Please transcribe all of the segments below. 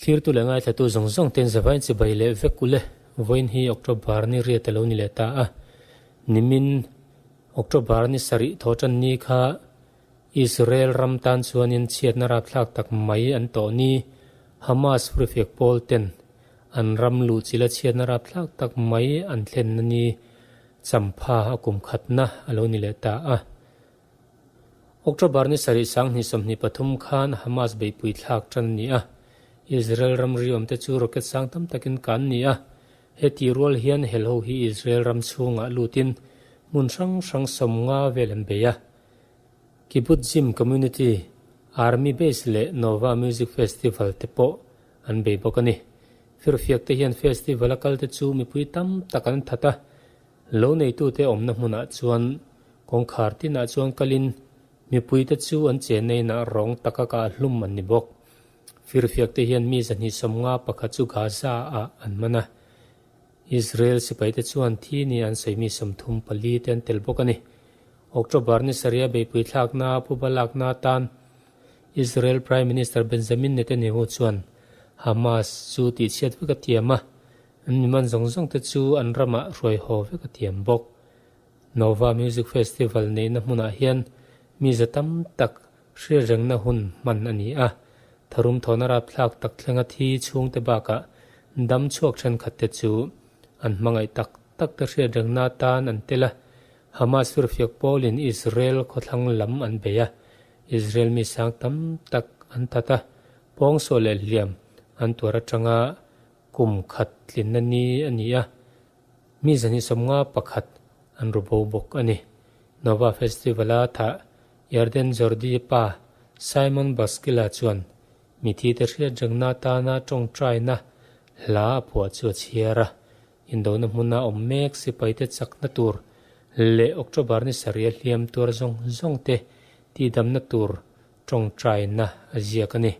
Thlirtu leh ngaithlatu zawng zawng ten zavain chibai leh vek ule vawiin hi October ni riat a lo ni leh ta a. Nimin October ni sarih thaw tan ni kha Israel ram tan chuanin chhiatna rapthlak tak mai an tawh ni. Hamas hrifiak pawl ten an ram luhchilha chhiatna rapthlak tak mai an thlenna ni champha a kum khatna a lo ni leh ta a. October ni sarih 2023 khan Hamas beihpui thlak tan a ni a, Israel ramri awmte chu rocket sang tam takin kan ni a. Heti rual hian helho hi Israel ram chhungah lutin hmun hrang hrang 50 vel an bei a. Kibbutzim community, Army base leh Nova Music Festival te pawh an bei bawk a ni. Firfiak te hian festival a kalte chu mipui tam tak an that a, Lo neitute awmna hmunah chuan kawngkhar tinah chuan kalin mipuite chu an chenna inah rawng taka kah hlum an ni bawk. Firfiakte hian mi 251 chu Gaza-ah an man a. Israel sipaite chuan thi nia an sawi mi 34 te an tel bawk a ni. October ni sarih a beihpui thlakna phuba lakna atan Israel Prime Minister Benjamin Netanyahu chuan Hamas chu tihchhiat vek a tiam a. An miman zawng zawng te chu an ramah hruai haw vek a tiam bawk. Nova Music Festival neihna hmunah hian mi za tam tak hriatrengna hun hman a ni a. Tharum thawhna rapthlak tak thlenga thi chhungte bakah dam chhuak thenkhat te chu an hmangaih tak tak te hriatrengna atan an tel a. Hamas firfiak pawlin Israel khawthlang lam an bei a, Israel mi sang tam tak an that a, pawngsual leh hliam an tuar atanga Kum khat tlinna ni a ni a, mi 251 an ru bo bawk a ni. Nova Festival-a thah Yarden Jordi pa Simon Baskila chuan mithite hriat rengna atana tawngtaina hla a phuah chu a chhiar a. Indona hmuna awm mek sipaite chakna tur leh October ni sarih a hliam tuar zawng zawngte tihdamna tur tawngtaina a ziak a ni.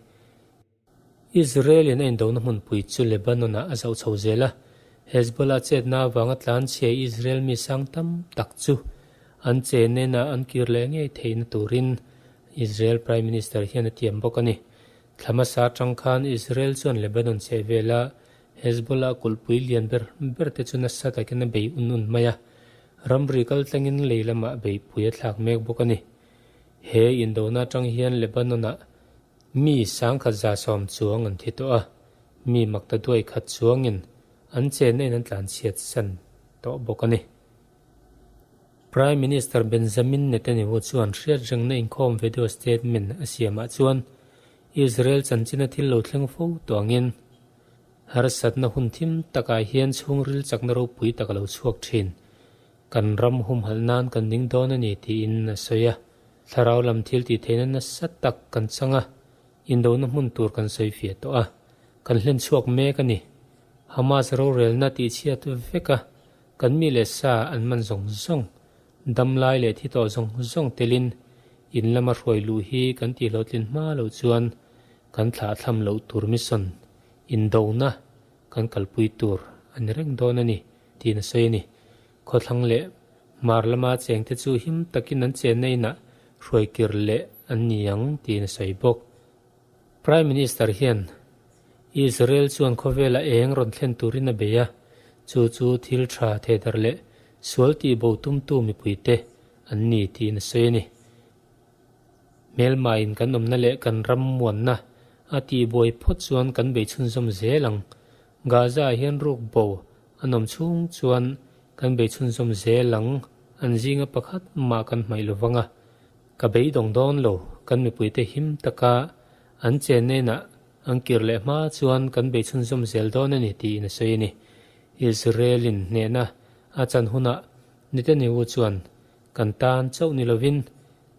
Israel-in a indona hmunpui chu Lebanon-ah a zauh chho zel a, Hezbollah chetna avanga tlanchhia Israel mi sang tam tak chu an che nena an kir leh ngei theihna turin Israel Prime Minister hian a tiam bawk a ni. Thla hmasa atang khan Israel chuan Lebanon chheh vela Hezbollah kulhpui lian ber ber te chu nasa takin a bei un un mai a, ramri kal tlangin lei lamah beihpui a thlak mek bawk a ni. He indona atang hian Lebanon-ah Mi 10,110 chuang an thi tawh a, mi makta duai khat chuangin an chenna in an tlanchhiat san tawh bawk a ni. Prime Minister Benjamin Netanyahu chuan hriatrengna inkhawm video statement a siamah chuan Israel chanchina thil lo thleng fo tawh angin harsatna hun thim takah hian chhungril chakna ropui tak a lo chhuak thin. Kan ram humhalh nan kan ding dawn a ni tiin a sawi a. Thlarau lam thil tih theihna nasa tak kan chang a, indona hmun tur kan sawi fiah tawh a, kan hlen chhuak mek a ni. Hamas rorelna tihchhiat vek a, kan mi leh sa an man zawng zawng, dam lai leh thi tawh zawng zawng telin in lama hruai luh hi kan tihhlawhtlin hma loh chuan kan thlahthlam loh tur mission, indona, kan kalpui tur a ni reng dawn a ni, tiin a sawi a ni. Khawthlang leh hmar lama chengte chu him takin an chenna inah hruaikir leh an ni ang tiin a sawi bawk. Prime Minister hian Israel chuan khawvela eng rawn thlen turin a bei a, chu chu thil tha theihdar leh sual tihbo tumtu mipuite an ni tiin a sawi a ni. Hmelmain kan awmna leh kan ram muanna a tihbuai phawt chuan kan bei chhunzawm zel ang. Gaza-ah hian ruk bo an awm chhung chuan kan bei chhunzawm zel ang, an zinga pakhat mah kan hmaih lo vang a. Ka beidawng dawn lo, kan mipuite him taka an chenna inah an kir leh hma chuan kan bei chhunzawm zel dawn a ni tiin a sawi a ni. Israel-in hnehna a chan hunah Netanyahu chuan Kan tan chauh ni lovin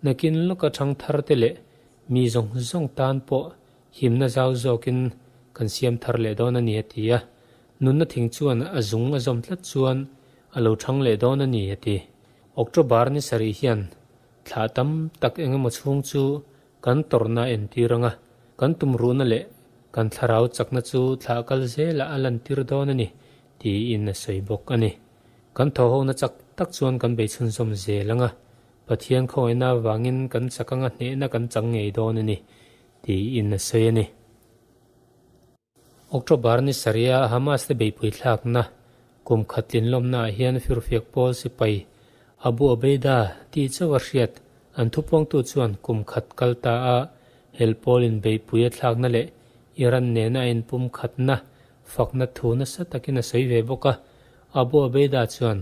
nakin lawka thang thar te leh mi zawng zawng tan pawh himna zau zawkin kan siam thar leh dawn a ni a ti a. Nunna thing chuan a zung a zawm tlat chuan a lo thang leh dawn a ni a ti. October ni sarih hian thlah tam tak eng emaw chhung chu kan tawrhna a entir ang a, kan tumruhna leh kan thlarau chakna chu thlah kal zelah a lantir dawn a ni tiin a sawi bawk a ni. Kan thawhhona chak tak chuan kan bei chhunzawm zel ang a, Pathian khawngaihna avangin kan chak anga hnehna kan chang ngei dawn a ni, tiin a sawi a ni. October ni sarih a Hamas te beihpui thlakna kum khat tlinlawmna ah hian firfiak pawl sipai Abu Obeida tih chauh a hriat. An thupuangtu chuan kum khat kal ta a hel pawl in beihpui a thlakna leh Iran nena a inpum khatna fakna thu nasa takin a sawi ve bawk a. Abu Obeida chuan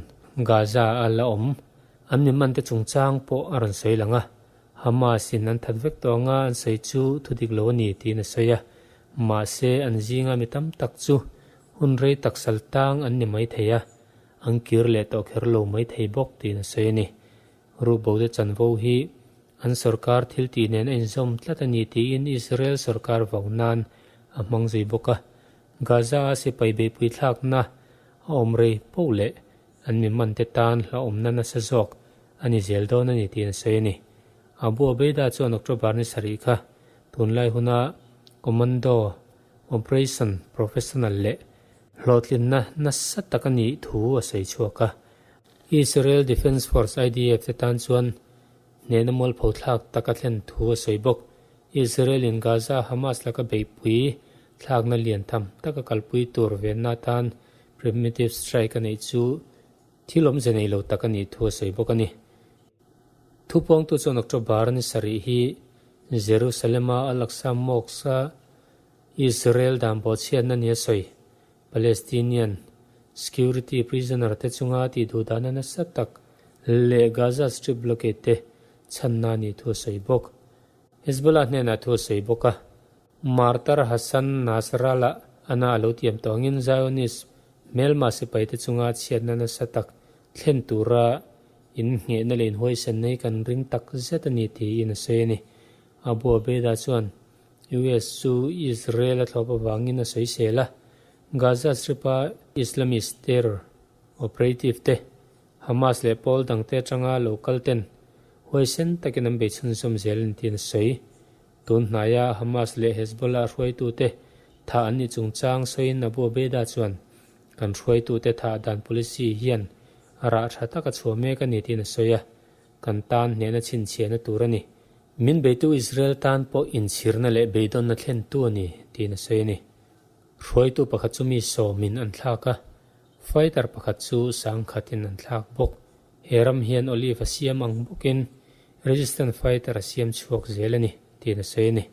Gaza a la awm an mi mante chungchang pawh a rawn sawi lang a. Hamas in an that vek tawh anga an sawi chu thu dik lo a ni tiin a sawi a. Mahse an zinga mi tam tak chu hun rei tak sal tang an ni mai thei a, an kir leh tawh kher lo mai thei bawk tiin a sawi a ni. Ruhbote chanvo hi an sorkar thil tih nen a inzawm tlat a ni tiin Israel sorkar vau nan a hmang zui bawk a. Gaza-a sipai beihpui thlakna a awm rei poh leh an mi mante tan hlauhawmna nasa zawk a ni zel dawn a ni tiin a sawi a ni. Abu Obeida chuan October ni sarih kha tunlai huna Commando Operation Professional leh hlawhtlinna nasa tak a nih thu a sawi chhuak a. Israel Defence Force, IDF, te tan chuan hnehna mualpho thlak tak a thlen thu a sawi bawk. Israel in Gaza Hamas laka beihpui thlakna lian tham taka kalpui tur venna atan Primitive strike a neih chu thil awmze nei lo tak a nih thu a sawi bawk a ni. Thupuangtu chuan October ni sarih hi Jerusalem-a Al-Aqsa Mosque-a Israel dan bawhchhiatna ni a sawi. Palestinian security prisoner te chunga tih duh dahna nasa tak leh Gaza Strip blockade te chhanna a nih thu a sawi bawk. Hezbollah hnenah thu a sawi bawk a. Martar Hassan Nasrallah ana a lo tiam tawh angin Zionist hmelma sipaite chunga chhiatna nasa tak thlen tura innghehna leh inhuaisenna hi kan ring tak zet a ni tiin a sawi a ni. Abu Obeida chuan US chu Israel a thlawp avangin a sawisel a, Gaza Strip-a Islamist terror operative te, Hamas leh pawl dangte atanga lo kal ten huaisen takin an beichhunzawm zel a ni tiin a sawi. Tun hnaia Hamas leh Hezbollah hruaitute thah an nih chungchang sawiin Abu Obeida chuan, Kan hruaitute thah dan policy hian rah tha tak a chhuah mek a ni tiin a sawi a, kan tan hnehna chhinchhiahna tur a ni. Min beitu Israel tan pawh inchhirna leh beidawnna thlentu a ni tiin a sawi a ni. Hruaitu pakhat chu mi sawmin an thlak a, fighter pakhat chu sangkhatin an thlak bawk. He ram hian olive a siam ang bawkin resistant fighter a siam chhuak zel a ni, tiin a sawi a ni.